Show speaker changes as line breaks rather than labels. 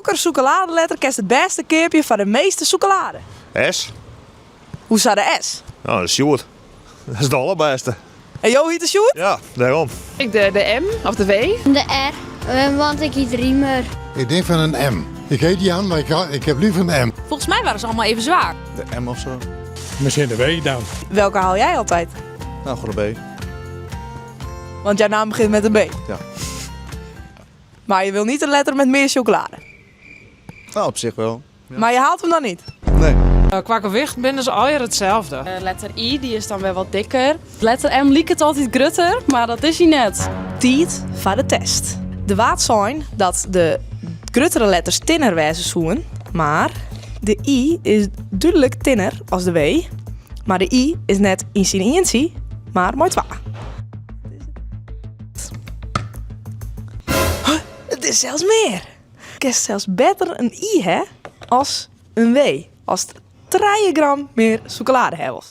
Hokker sûkeladeletter kinst it bêste keapje foar de measte sûkelade?
S.
Hoesa de S?
No, dat is Sjoerd. Dat is de allerbêste.
En jo hite Sjoerd?
Ja, dêrom.
Ik de, de M of de W.
De R, want ik hyt Riemer.
Ik denk fan in M. Ik heet Jan, maar ik, ik heb liever een M.
Volgens mij waren ze allemaal even zwaar.
De M of zo.
Misschien de W dan.
Welke haal jij altijd?
Nou, gewoon de B.
Want jouw naam begint met een B.
Ja.
Maar je wil niet een letter met meer chocolade.
Nou, op zich wel.
Maar je haalt hem dan niet?
Nee.
Qua gewicht binnen ze alweer hetzelfde.
Letter I die is dan weer wat dikker. Letter M liep het altijd grutter, maar dat is hij net.
Tiid foar de test. Der waard sein dat de gruttere letters tinner wêze soenen, mar de I is dúdlik tinner as de W. Mar de I is net yn syn ientsje, mar mei twa. Huh, it is sels mear. Kinst sels better in I ha as in W, ast 3 gram mear sûkelade ha wolst.